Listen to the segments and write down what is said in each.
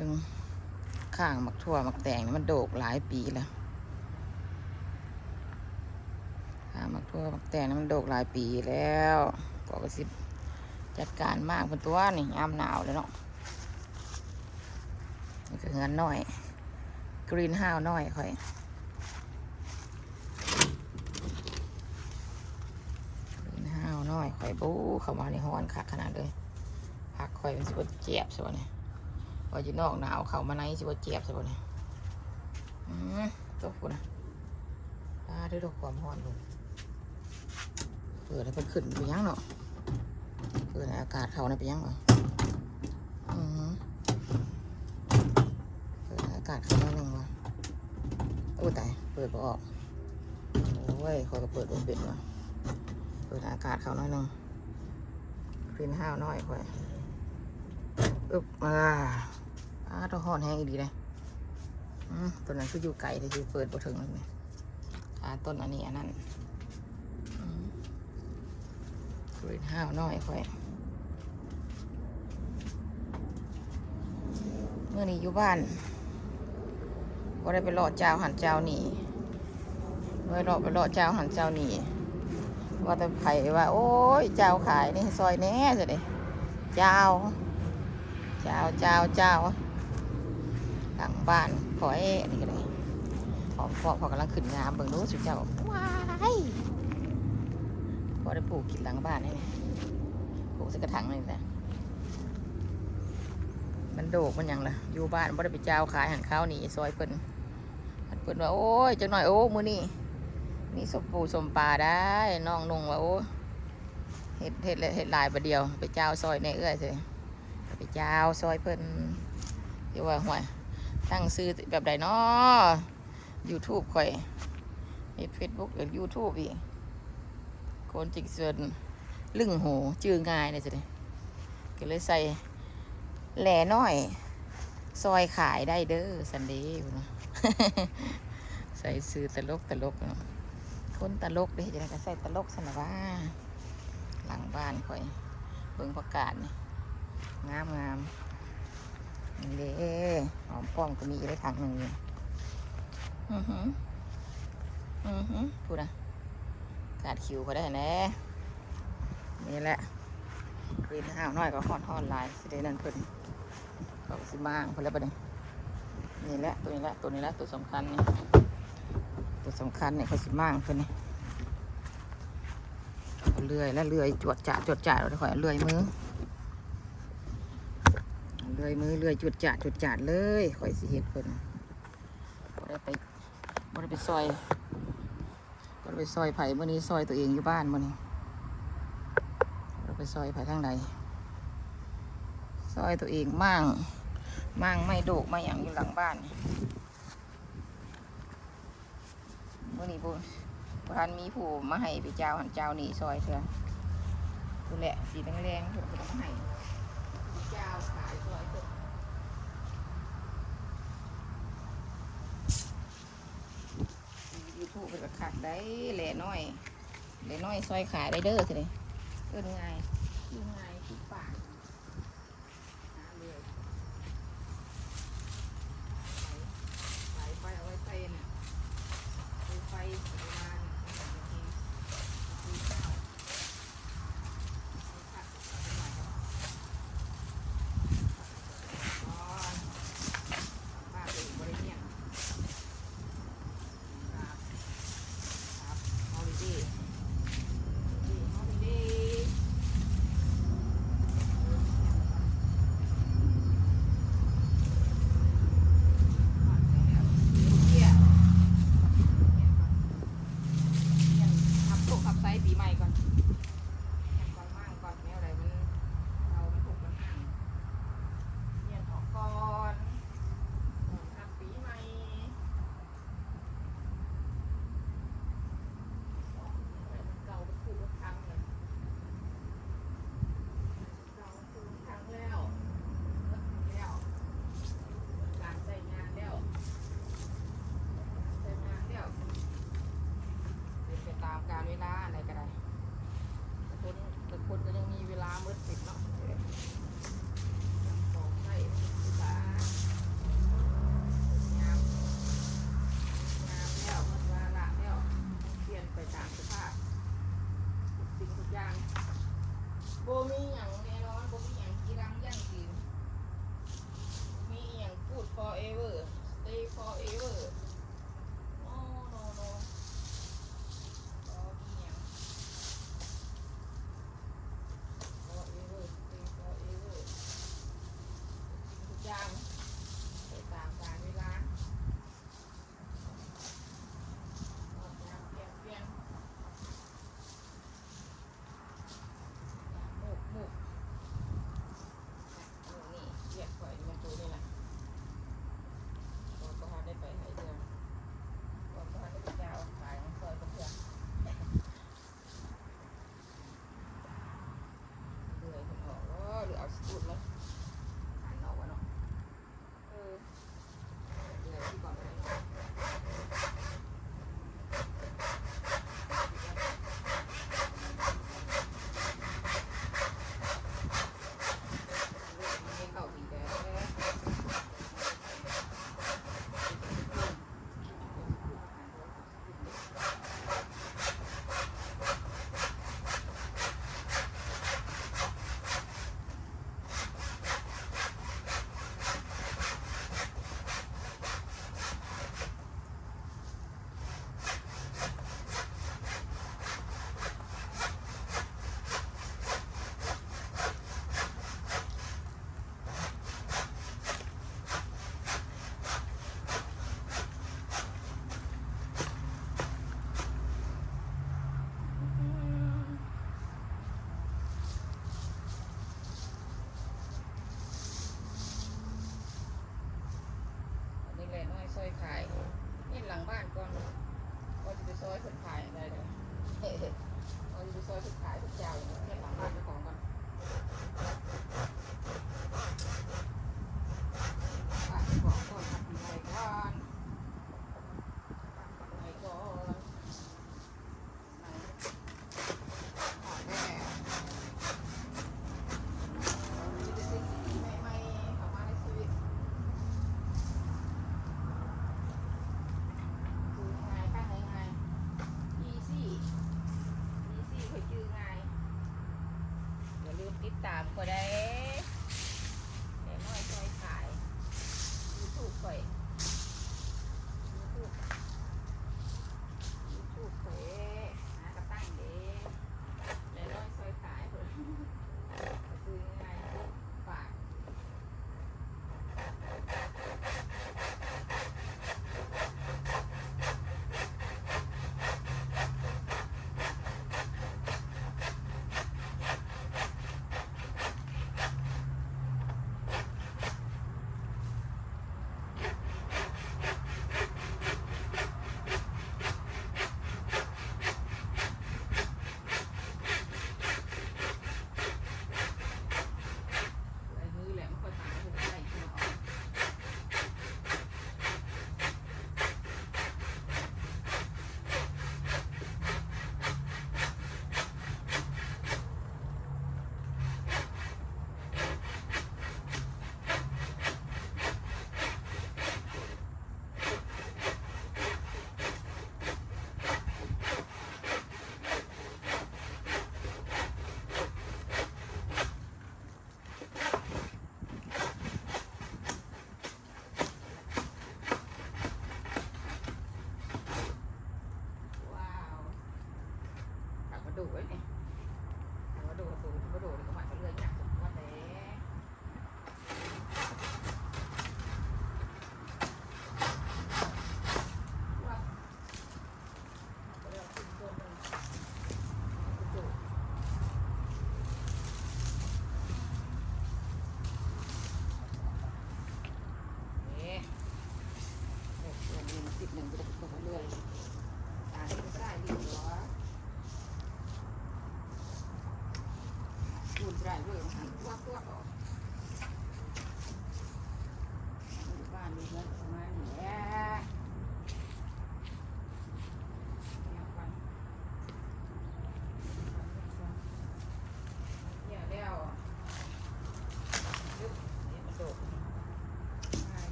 ເບິ່ງ ຂ້າງໝາກຖົ່ວໝາກແຕງນີ້ມັນໂດກຫຼາຍປີແລ້ວ. ຂ້າງໝາກຖົ່ວໝາກແຕງນີ້ມັນໂດກຫຼາຍປີແລ້ວ. ກໍ ກໍຊິຈັດການໝາກເພິ່ນຕົວະນີ້ ຍາມໜາວແລ້ວເນາະ. ນີ້ກໍເຮືອນນ້ອຍ ກຣີນເຮົາສ໌ນ້ອຍຂ້ອຍ. ເຮືອນເຮົາສ໌ນ້ອຍຂ້ອຍ ໂອ້ ເຂົ້າມານີ້ຮ້ອນຄັກຂະໜາດເລີຍ. ຜັກຂ້ອຍມັນຊິບໍ່ແຈບຊະບໍ່ນີ້? ວ່າຢູ່ນອກໜາວ ເຂົ້າມາໃນຊິບໍ່ແຈບຊະບໍ່ນີ້? ອືມ ຕົກພຸ້ນນະ. ປາດເດີ ຄວາມຮ້ອນພຸ້ນ. ເປີດໃຫ້ເພິ່ນຂຶ້ນເປັນຫຍັງເນາະ? ເປີດໃຫ້ອາກາດເຂົ້ານະເປັນຫຍັງວະ? ອືມ ເປີດໃຫ້ອາກາດເຂົ້າໜ້ອຍໜຶ່ງວະ. ໂອ້ ຕາຍ ເປີດບໍ່ອອກ. ໂອ້ຍ ຂ້ອຍກໍເປີດບໍ່ເປັນວະ. ເປີດໃຫ້ອາກາດເຂົ້າໜ້ອຍໜຶ່ງ. ກຣີນເຮົາສ໌ນ້ອຍຂ້ອຍ. ອຶບ ອາ ອາ ໂທ້ ຮ້ອນແຮງອີ່ຫຼີເດ້. ອືມ ຕົວນັ້ນຄືຢູ່ໄກແທ້ ຊິເປີດບໍ່ເຖິງແລ້ວນີ້. ອາ ຕົ້ນອັນນີ້ ອັນນັ້ນ. ອືມ ກຣີນເຮົາສ໌ນ້ອຍຂ້ອຍ. ມື້ນີ້ຢູ່ບ້ານ ບໍ່ໄດ້ໄປເລາະຈາວຫັ້ນຈາວນີ້. ເມື່ອເລາະ ໄປເລາະຈາວຫັ້ນຈາວນີ້ ວ່າແຕ່ໃຜວ່າ ໂອ້ຍ ຈາວຂາຍນີ້ ຊ່ອຍແດ່ ຊັ້ນເດ. ຈາວ ຈາວ ຈາວ ຈາວ ຫຼັງບ້ານຂ້ອຍ ອັນນີ້ກໍໄດ້ ຫອມປ້ອມເຂົາກຳລັງຂຶ້ນງາມ. ເບິ່ງດູສຸເຈົ້າ ວ້າຍ ພໍໄດ້ປູກກິນຫຼັງບ້ານນີ້ ປູກໃສ່ກະຖາງນີ້ແຫຼະ. ມັນໂດກມັນຫຍັງລະ ຢູ່ບ້ານບໍ່ໄດ້ໄປຈາວຂາຍຫັ້ນ ຄາວນີ້ຊ່ອຍເພິ່ນ. ເພິ່ນວ່າ ໂອ້ຍ ຈັກໜ້ອຍ ໂອ້ ມື້ນີ້ມີສົ້ມປູສົ້ມປາໄດ໋. ນ້ອງນຸ່ງວ່າ ໂອ້ ເຮັດ ເຮັດ ເຮັດຫຼາຍບາດດຽວ ໄປຈາວຊ່ອຍແດ່ເອື້ອຍ ຊິໄປຈາວຊ່ອຍເພິ່ນ. ຢູ່ວ່າ ຫ້ວຍ ຕັ້ງຊື່ແບບໃດນໍ ຢູທູບຂ້ອຍ ເຮັດເຟສບຸກ ເອີ ຢູທູບອີກ ຄົນຈິກເຊີນ ລຶ້ງໂຫ ຈື່ງ່າຍແດ່ຊັ້ນເດ. ກໍເລີຍໃສ່ ແຫຼນ້ອຍຊ່ອຍຂາຍໄດ້ເດີ ຊັ້ນເດ ພຸ້ນນະ. ໃສ່ຊື່ຕະຫຼົກ ຕະຫຼົກເນາະ ຄົນຕະຫຼົກເດ້ ເຮັດຈັ່ງໃດກໍໃສ່ຕະຫຼົກຊັ້ນລະວ່າ. ຫຼັງບ້ານຂ້ອຍ ເບິ່ງຜັກກາດນີ້ ງາມໆ. ນີ້ເດ້ ຫອມປ້ອມກໍມີອີກໄດ້ຖັງໜຶ່ງນີ້. ອືຫື ອືຫື ພຸ້ນນະ ກາດຂິວກໍໄດ້ແດ່. ນີ້ແຫຼະ ກຣີນເຮົາສ໌ນ້ອຍກໍຮ້ອນໆຫຼາຍ ຊິໄດ້ນັ້ນເພິ່ນ ເຂົາກໍຊິມ້າງເພິ່ນແລ້ວບັດນີ້. ນີ້ແຫຼະ ໂຕນີ້ແຫຼະ ໂຕນີ້ແຫຼະ ໂຕສຳຄັນນີ້ ໂຕສຳຄັນນີ້ ເຂົາຊິມ້າງເພິ່ນນີ້. ເລື່ອຍລະ ເລື່ອຍຈວດຈາດ ຈວດຈາດ ຂ້ອຍເລື່ອຍມື ເລື່ອຍມື ເລື່ອຍຈວດຈາດ ຈວດຈາດເລີຍ ຂ້ອຍຊິເຮັດເພິ່ນ. ບໍ່ໄດ້ໄປ ບໍ່ໄດ້ໄປຊ່ອຍ ບໍ່ໄດ້ໄປຊ່ອຍໃຜ ມື້ນີ້ຊ່ອຍຕົວເອງຢູ່ບ້ານມື້ນີ້. ບໍ່ໄດ້ໄປຊ່ອຍໃຜທາງໃດ ຊ່ອຍຕົວເອງ ມ້າງ ມ້າງໄມ້ໂດກໄມ້ຫຍັງຢູ່ຫຼັງບ້ານ. ມື້ນີ້ບໍ່ ບໍ່ທັນມີຜູ້ມາໃຫ້ໄປຈາວຫັ້ນຈາວນີ້ຊ່ອຍເທື່ອ. ພຸ້ນແຫຼະ ສີແດງໆ ເພິ່ນກໍມາໃຫ້ໄປຈາວຂາຍຊ່ອຍເພິ່ນ. ຢູທູບເພິ່ນກໍຄັກໄດ໋ ແຫຼນ້ອຍ ແຫຼນ້ອຍຊ່ອຍຂາຍໄດ້ເດີ ຊິໄດ້ ເອີ້ນງ່າຍ ຊື່ງ່າຍ ຊື່ປາກ. ຫາເລື່ອຍ ສາຍໄຟ ສາຍໄຟເອົາໄວ້ໃສ່ນັ້ນ ໄຟ ໄຟປະມານ ບ້ານເພິ່ນບໍ່ໄດ້ເຮັດຫຍັງ. ຄັບ ຄັບ ຮອລິເດ ຮອລິເດ ຮອລິເດ.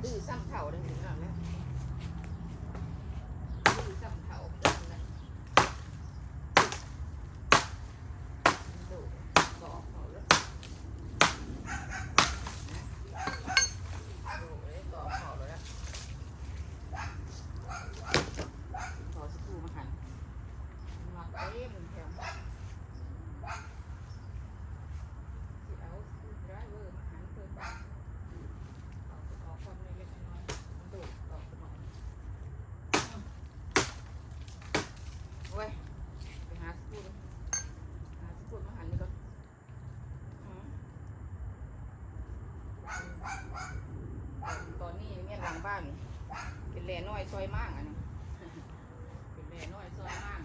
ດື້ຊ້ຳເຖົ້າເດ້ພີ່ນ້ອງເດີ ດື້ຊ້ຳເຖົ້າຄືກັນນະ. ໂດດກອກເຂົ້າເລີຍ ໂດດກອກເຂົ້າເລີຍ ຂໍສະກູມາຫັ້ນ ມັກເຕັມແຖວ ຊິເອົາສະກູໄດຣເວີມາຫັ້ນເພິ່ນ ເອົາອອກກ່ອນເລັກໆນ້ອຍໆ ມັນໂດດອອກກ່ອນ. ໂອ້ຍ ໄປຫາສະກູ ຫາສະກູມາຫັ້ນນີ້ກ່ອນ. ອືມ ຕອນນີ້ແມ່ນຫຼັງບ້ານ ເປັນແຫຼນ້ອຍຊອຍມ້າງ ອັນນີ້ ເປັນແຫຼນ້ອຍຊອຍມ້າງ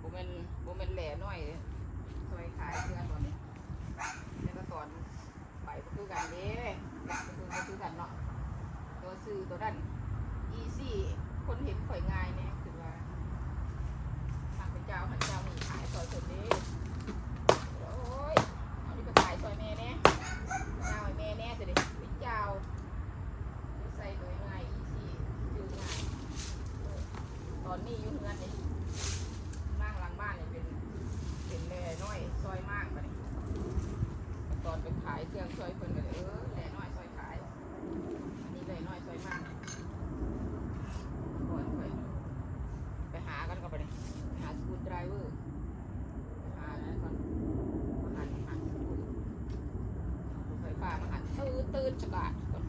ບໍ່ແມ່ນ ບໍ່ແມ່ນແຫຼນ້ອຍຊອຍຂາຍເທື່ອຕອນນີ້ ແຕ່ລະຕອນ ໄປບໍ່ຄືກັນເດ້ ບໍ່ຄືກັນເນາະ ໂຕຊື່ໂຕນັ້ນ ອີຊີ ຄົນເຫັນຂ້ອຍງ່າຍແດ່ ຄືວ່າ ຫາກເປັນເຈົ້າຫັ້ນເຈົ້ານີ້ຂາຍຊ່ອຍເພິ່ນເດ້. ໂອ້ຍ ເອົານີ້ໄປຂາຍຊ່ອຍແມ່ແດ່ ເອົາໃຫ້ແມ່ແດ່ ຊິໄດ້ເປັນເຈົ້າ ໃສ່ໂຕງ່າຍ ອີຊີ ຈື່ງ່າຍ. ຕອນນີ້ຢູ່ເຮືອນນີ້ ມ້າງຫຼັງບ້ານນີ້ເປັນ ເປັນແຫຼນ້ອຍຊອຍມ້າງບາດນີ້ ຕອນໄປຂາຍເຄື່ອງຊ່ອຍເພິ່ນກໍເລີຍ ເອີ ແຫຼນ້ອຍຊອຍຂາຍ ອັນນີ້ແຫຼນ້ອຍຊອຍມ້າງ. ກ່ອນຂ້ອຍໄປຫາກັນກ່ອນບາດນີ້ ໄປຫາສະກູໄດຣເວີ ໄປຫານັ້ນກ່ອນ ມາຫັນ ມາຫັນສະກູ ເອົາໄຟຟ້າມາຫັນ ຕື່ນໆ ສະບາດກ່ອນ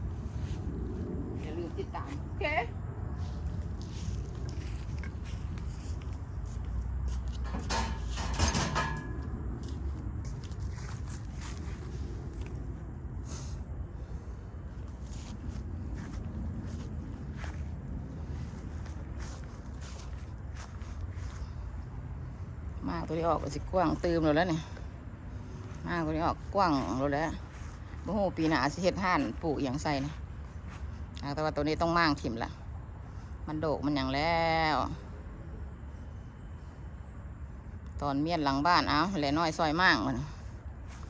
ຢ່າລືມຕິດຕາມ ໂອເຄ. ມ້າງໂຕນີ້ອອກກໍຊິກວ້າງຕື່ມໂລດແລ້ວນີ້ ມ້າງໂຕນີ້ອອກກວ້າງໂລດແລ້ວ ບໍ່ຮູ້ປີໜ້າຊິເຮັດຮ້ານປູກອີ່ຫຍັງໃສ່ນີ້ ແຕ່ວ່າໂຕນີ້ຕ້ອງມ້າງຖິ້ມລະ ມັນໂດກມັນຫຍັງແລ້ວ. ຕອນມ້ຽນຫຼັງບ້ານ ເອົາ ແຫຼນ້ອຍຊອຍມ້າງ ມັນ